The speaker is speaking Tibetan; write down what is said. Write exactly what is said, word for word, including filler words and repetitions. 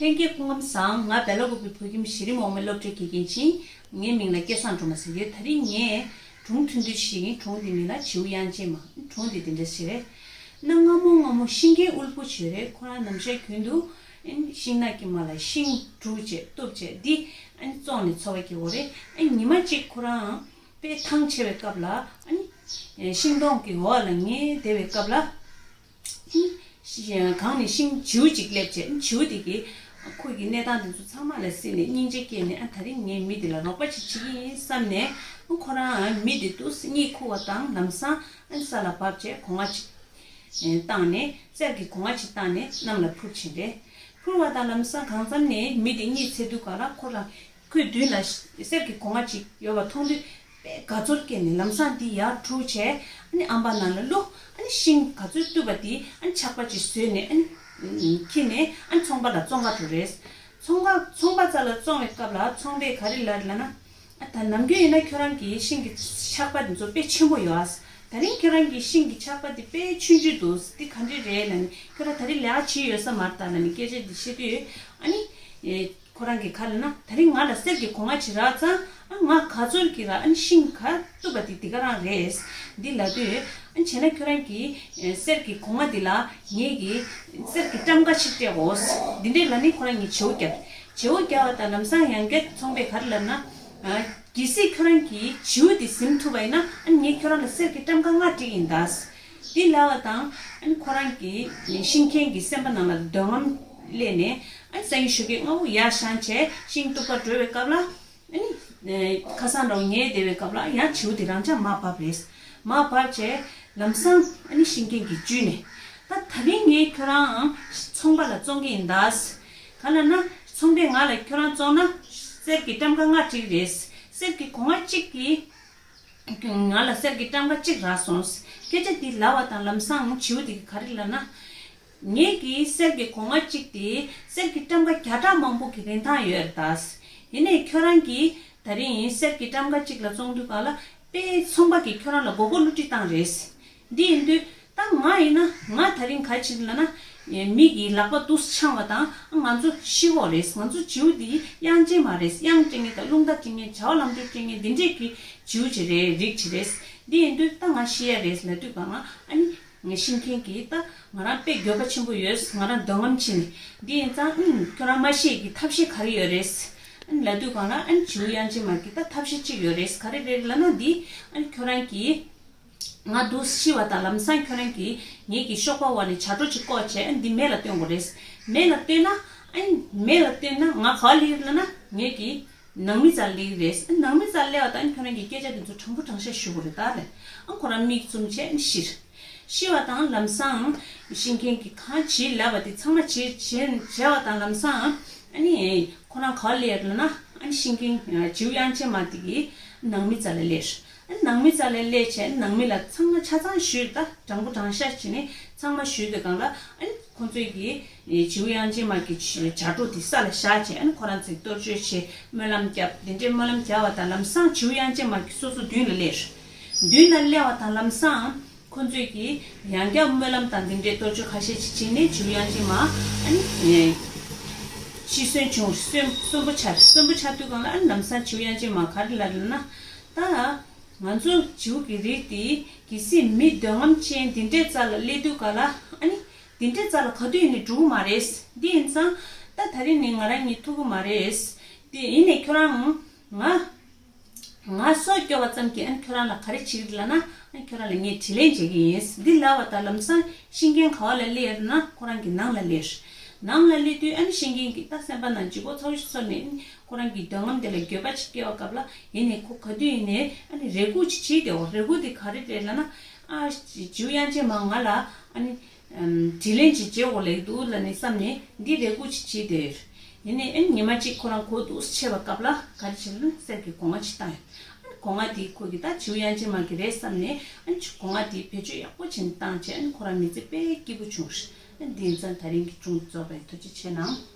ལྷན་རྒྱས་སྐུ་ཁམས་བཟང་། ང་སྦེ་ལ་ཀུ་པའི་བོད་ཁྱིམ་གཞི་རིམ་འོག་མའི་སློབ་གྲྭའི་དགེ་རྒན་ཅིང་། ངའི་མིང་ལ་སྐལ་བཟང་སྒྲོལ་མ་ཟེར་ཡོད། ད་རིང་ངས་སྒྲུང་ཐུང་ཐུང་ཞིག་ཡིན། སྒྲུང་འདི་མིང་ལ་བྱིའུ་དབྱངས་ཅན་མ། སྒྲུང་འདི་འདི་འདྲ་ཞིག་རེད། གནའ་སྔ་མོ་སྔ་མོ་ཤིང་མཁན་དབུལ་པོ་ཞིག་ཡོད་རེད། ཁོ་རང་ནམ་ཞག་རྒྱུན་དུ་ཨ་ནི་ཤིང་ནགས་ཀྱི་མ་ལ་ཤིང་སྒྲུག་བྱས་གཏུབ་བྱས་འདི་ཨ་ནི་བཙོང་ནས་འཚོ་བ་སྐྱེལ་གྱི་ཡོད་རེད། ཨ་ནི་ཉི་མ་གཅིག་ཁོ་རང་དཔེ་ཐང་ཆད་པའི་སྐབས་ལ་ཨ་ནི་ཤིང་སྡོང་གི་འོག་ལ་ཉལ་བསྡད་པའི་སྐབས་ལ། གངས་ནས་ཤིང་བྱིའུ་གཅིག་སླེབས་བྱས། བྱིའུ་དེ་གིས་ཁོ་གི་གནས་སྟངས་དེ་ཚོ་ཚང་མ་ལ་གཟིགས་ནས་སྙིང་རྗེ་སྐྱེས་ནས། ཨ་ད་རིང་ངས་མི་དེ་ལ་རོགས་པ་ཅིག་བྱེད་ཀྱི་ཡིན་བསམ་ནས། ཁོ་རང་མི་དེ་འདུག་སེ་གཉིད་ཁུག་པ་དང་ལམ་སང་ཨ་ས་ལ་བབས་བྱས་སྒོ་ང་ཅིག་བཏང་ནས། གསེར་གྱི་སྒོ་ང་ཅིག་བཏང་ནས་གནམ་ལ་འཕུར་ཕྱིན་པས། འཕུར་བ་དང་ལམ་སང་གང་འཚམ་ནས་མི་དེ་གཉིད་སད་དུས་ག་ལ་ཁོ་ལ། ཁོའི་མདུན་ལ་གསེར་གྱི་སྒོ་ང་གཅིག་ཡོད་པ་མཐོང་དུས་དཔེ་དགའ་ཚོར་སྐྱེས་ནས་ལམ་སང་དེ་ཡར་འཁྲུགས་བྱས། ཨ་ནི་ཨམ་བག་ནང་ལ་བླུགས། ཨ་ནི་ཤིང་ག་ཚོད་གཏུབ་པ་དེ་ཨ་ནི་ཆག་པ་ཅིག་བཟོས་ནས་ཨ་ནི་འཁྱེར་ནས་ཨ་ནི་ཚོང་པ་ལ་བཙོང་ག་འགྲོ་རེད། ཚོང་པ་ཚོང་པ་རྩ་ལ་བཙོང་བའི་སྐབས་ལ་ཚོང་པས་ག་རེ་ལབ་ལབ་ན། ཨ་ད་ནམ་རྒྱུན་ཡིན་ན་ཁྱོད་རང་གི་ཤིང་གི་ཆག་པ་དེ་ཚོ་དཔེ་ཆེན་པོ་ཡོད་ཨ། ད་རིང་ཁྱོད་རང་གི་ཤིང་གི་ཆག་པ་དེ་དཔེ་ཆུང་ཆུང་འདུག་འདི་ག་འདྲ་རེད་ལབ་ནས། ཁྱོད་རང་ད་རིང་ལས་ཀ་བྱེད་ཡོད་ས་མ་རེད་ད་ལབ་ནས་སྐད་ཆ་འདི་བཤད་དུས། ཨ་ནི་ཁོ་རང་གིས་ག་ལབ་ན། ད་རིང་ང་ལ་གསེར་གྱི་སྒོ་ང་ཅིག་རག་ཙང་། ཨ་ང་ག་ཚོད་ཀྱི་ར་ཨ་ནི་ཤིང་ག་གཏུབ་པ་དེ་དེ་ག་རང་རེད། འདི་ལབ་དུས། ཨ་བྱས་ན་ཁྱོད་རང་གིས་གསེར་གྱི་སྒོ་ང་འདི་ལ་ངེད་ཀྱིས་གསེར་གྱི་ཊམ་ཀ་ཞིག་སྤྲད་དགོས། འདི་འདྲས་ལབ་ནས་ཁོ་རང་གཉིས་བྱེའུ་བརྒྱབ། བྱེའུ་བརྒྱབ་པ་དང་ལམ་སང་ཡང་བསྐྱར་ཚོང་པས་ག་རེ་ལབ་ན། གལ་སྲིད་ཁྱོད་རང་གིས་བྱིའུ་འདི་ཟིན་ཐུབ་པ་ཡིན་ན། ཨ་ངས་ཁྱོད་རང་ལ་གསེར་གྱི་ཊམ་ཀ་ལྔ་སྤྲད་ཀྱི་ཡིན་ད། འདི་ལབ་པ་དང་ཨ་ནི་ཁོ་རང་གི་ཤིང་མཁན་གྱི་སེམས་པ་ནང་ལ་འདོད་རྔམ་སླེབས་ནས། ཨ་ནི་སང་ཉིན་ཞོགས་ཀས་སྔ་པོ་ཡར་བཞེངས་བྱས་ཤིང་གཏུབ་པར་འགྲོ་བའི་སྐབས་ལ། ཨ་ནི་ཁ་སང་འདྲ་བོ་ཉལ་བསྡད་པའི་སྐབས་ལ་ཡང་བྱིའུ་དེ་རང་འཇགས་མར་བབས་རེད། མར་བབས་བྱས་ལམ་སང་ཨ་ནི་ཤིང་མཁན་གྱིས་འཇུས་ནས། ད་ད་རིང་ངས་ཁྱོད་རང་ཚོང་པ་ལ་བཙོང་གི་ཡིན་ད། ག་ལབ་ན། ཚོང་པས་ང་ལ་ཁྱོད་རང་བཙོང་ན་གསེར་གྱི་ཊམ་ཀ་ལྔ་སྤྲད་ཀྱི་རེད། གསེར་གྱི་སྒོ་ང་གཅིག་གིས་ང་ལ་གསེར་གྱི་ཊམ་ཀ་གཅིག་རག་སོང་། སྐད་ཆ་འདི་ལབ་པ་དང་ལམ་སང་བྱིའུ་དེ་གིས་ག་རེ་ལབ་ན། ངེད་ཀྱི་གསེར་གྱི་སྒོ་ང་གཅིག་དེ་གསེར་གྱི་ཊམ་ཀ་བརྒྱ་ཕྲག་མང་པོ་གི་རིན་ཐང་ཡོད་རེད་ད། ཡིན་ནའི་ཁྱོད་རང་གིས་ད་རིང་གསེར་གྱི་ཊམ་ཀ་གཅིག་ལ་བཙོང་དུས་ག་ལ་དཔེ་ཚོང་པ་གིས་ཁྱོད་རང་ལ་མགོ་སྐོར་བསླུ་བྲིད་བཏང་རེད། འདི་ཡིན་དུས་ད་ང་ཡིན་ན་ང་ད་རིང་ག་ཅིག་ལབ་ན། མི་གི་ལག་པ་འདུག་སེ་འཆང་བ་དང་ང་ཚོ་ཤི་གོ་རེད། ང་ཚོ་བྱིའུ་འདི་དབྱངས་ཅན་མ་རེད། དབྱངས་སྤྲད་མཁན་དང་རླུང་རྟ་སྤྲད་མཁན། བྱ་བ་ལམ་འགྲོ་སྤྲད་མཁན་འདི་འདྲས་ཀྱི་བྱིའུ་ཅིག་རེད། རིགས་ཅིག་རེད། འདི་ཡིན་དུས་ད་ང་ཤི་ཡ་རེད་ལབ་དུས་ག་ང་ཨ་ནི། ངས་ཤིང་མཁན་གྱིས་ད་ང་རང་དཔེ་འགྱོད་པ་ཆེན་པོ་ཡོད། ང་རང་འདོད་རྔམ་ཆེ་ནས། འདི་ཡིན་ཙང་ཨུམ་ཁྱོད་རང་མ་ཤི་ཡས་ཀྱི་ཐབས་ཤེས་ག་རེ་ཡོད་རེད། ཨ་ནི་ལབ་དུས་གང་ལ་ཨ་ནི་བྱིའུ་དབྱངས་ཅན་མ་གིས་ད་ཐབས་ཤེས་གཅིག་ཡོད་རེད། ག་རེ་རེད་ལབ་ན། འདི་ཨ་ནི་ཁྱོད་རང་གིས་ང་འདུག་ཤི་བ་དང་ལམ་སང་ཁྱོད་རང་གིས་ངེད་ཀྱི་གཤོག་པ་འོག་ནས་བྱ་སྒྲོ་ཅིག་བཀོག་བྱས། ཨ་ནི་འདི་མེ་ལ་སྟོན་དགོས་རེད། མེ་ལ་སྟོན་ན་ཨ་ནི་མེ་ལ་སྟོན་ན་ང་ག་པར་སླེབས་ལབ་ན། ངེད་ཀྱི་ནང་མི་རྩར་སླེབས་རེད། ནང་མི་རྩར་སླེབས་པ་དང་ཁྱོད་རང་གི་སྐད་ཆ་དེ་ཚོ་དྲང་པོ་དྲང་བཞག་ཞུ་དགོས་རེད་ད་ལབ། ཨ་ཁོ་རང་མིག་བཙུམ་བྱས་ཤི། ཤི་བ་དང་ལམ་སང་ཤིང་མཁན་གྱིས་གང་བྱེད་ལབ་པ་དེ་ཚང་མ་བྱེད་བྱེད་བྱས་པ་དང་ལམ་སང་ཨ་ནི་ཁོ་རང་ག་པར་སླེབས་ལབ་ན། ཨ་ནི་ཤིང་མཁན་བྱིའུ་དབྱངས་ཅན་མ་དེ་གི་ནང་མི་རྩ་ལ་སླེབས། ཨ་ནི་ནང་མི་རྩ་ལ་སླེབས་བྱས་ནང་མི་ལ་ཚང་མ་ཆ་ཚང་ཞུས། ད་དྲང་པོ་དྲང་བཞག་བྱས་ནས་ཚང་མ་ཞུས་དུས་གང་ལ་ཨ་ནི། ཁོ་ཚོས་ཀྱིས་བྱིའུ་དབྱངས་ཅན་མ་གི་བྱ་སྒྲོ་དེ་ས་ལ་བཞག་བྱས། ཨ་ནི་ཁོ་རང་ཚོས་གཏོར་བཅོས་བྱས་སྨོན་ལམ་བརྒྱབ། དེ་འདྲའི་སྨོན་ལམ་བརྒྱབ་པ་དང་ལམ་སང་བྱིའུ་དབྱངས་ཅན་མ་གི་སོ་སོ་མདུན་ལ་སླེབས། མདུན་ལ་སླེབས་པ་དང་ལམ་སང་ཁོ་ཚོས་ཀྱིས་ཡང་བསྐྱར་སྨོན་ལམ་དང་དེ་འདྲའི་གཏོར་བཅོས་ཁ་ཤས་ཤིག་བྱས་ནས་བྱིའུ་དབྱངས་ཅན་མ་ཨ་ནི་ཤི་གསོན་བྱུང་། གསོན་གསོན་པོ་ཆགས། གསོན་པོ་ཆགས་དུས་གང་ལ་ཨ་ནི་ལམ་སང་བྱིའུ་དབྱངས་ཅན་མ་ག་རེ་ལབ་ལབ་ན། ད་ང་ཚོ་བྱིའུ་གི་རིགས་དེ་གལ་སྲིད་མི་འདོད་རྔམ་ཅན་དེ་འདྲའི་རྩ་ལ་སླེབས་དུས་ག་ལ་ཨ་ནི། དེ་འདྲའི་རྩ་ལ་ག་དུས་ཡིན་ནའི་འགྲོ་གི་མ་རེད། འདི་ཡིན་ཙང་ད་ད་རིང་ནས་ང་རང་གཉིས་ཐུག་གི་མ་རེད། དེ་ཡིན་ནའི་ཁྱོད་རང་ང་ང་སྲོག་སྐྱོབ་པ་ཙམ་གྱིས་ཨ་ནི་ཁྱོད་རང་ལ་ག་རེ་བྱེད་ཀྱི་ལབ་ན། ཨ་ནི་ཁྱོད་རང་ལ་ངས་དྲིན་ལན་འཇལ་གྱི་ཡིན། འདི་ལབ་པ་དང་ལམ་སང་ཤིང་མཁན་ག་པ་ལ་སླེབས་ཡོད་ན། ཁོ་རང་གི་ནང་ལ་སླེབས། ནང་ལ་སླེབས་དུས་ཨ་ནི་ཤིང་མཁན་གྱིས་ད་སེམས་པ་ནང་ལྗིད་ཁོག་ཚ་པོ་ཞིག་ཚོར་ནས། ཨ་ནི་ཁོ་རང་གི་འདོད་རྔམ་དེ་ལ་འགྱོད་པ་ཅིག་སྐྱེ་བའི་སྐབས་ལ། ཡིན་ནའི་ཁོ་ག་དུས་ཡིན་ནའི་ཨ་ནི་རེ་སྒུག་ཅིག་བྱེད་བསྡད་ཡོད། རེ་སྒུག་དེ་ག་རེ་རེད་ལབ་ན། ཨ་བྱིའུ་དབྱངས་ཅན་མ་ང་ལ་ཨ་ནི། ཨམ། དྲིན་ལན་ཅིག་འཇལ་དགོས་ལབ་འདུག་ལབ་ནས་བསམ་ནས་འདི་རེ་སྒུག་ཅིག་བྱས་བསྡད་ཡོད། ཡིན་ནའི་ཨ་ནི་ཉི་མ་གཅིག་ཁོ་རང་གོ་འདུག་སེ་ཆེ་བའི་སྐབས་ལ་ག་རེ་བྱས་ལབ་ན། གསེར་གྱི་སྒོ་ང་ཅིག་བཏང་ཡོད། ཨ་ནི་སྒོ་ང་དེ་ཁོ་གིས་ད་བྱིའུ་དབྱངས་ཅན་མ་གི་རེད་བསམ་ནས། ཨ་ནི་སྒོ་ང་དེ་བེད་སྤྱོད་ཡག་པོ་བྱས་ནས་བཏང་བྱས། ཨ་ནི་ཁོ་རང་མི་ཚེ་དཔེ་སྐྱིད་པོ་བྱུང་། ཨ་ནི་དེང་སང་ད་རིང་གི་སྒྲུང་རྫོགས་པས། ཐུགས་རྗེ་ཆེ་གནང་།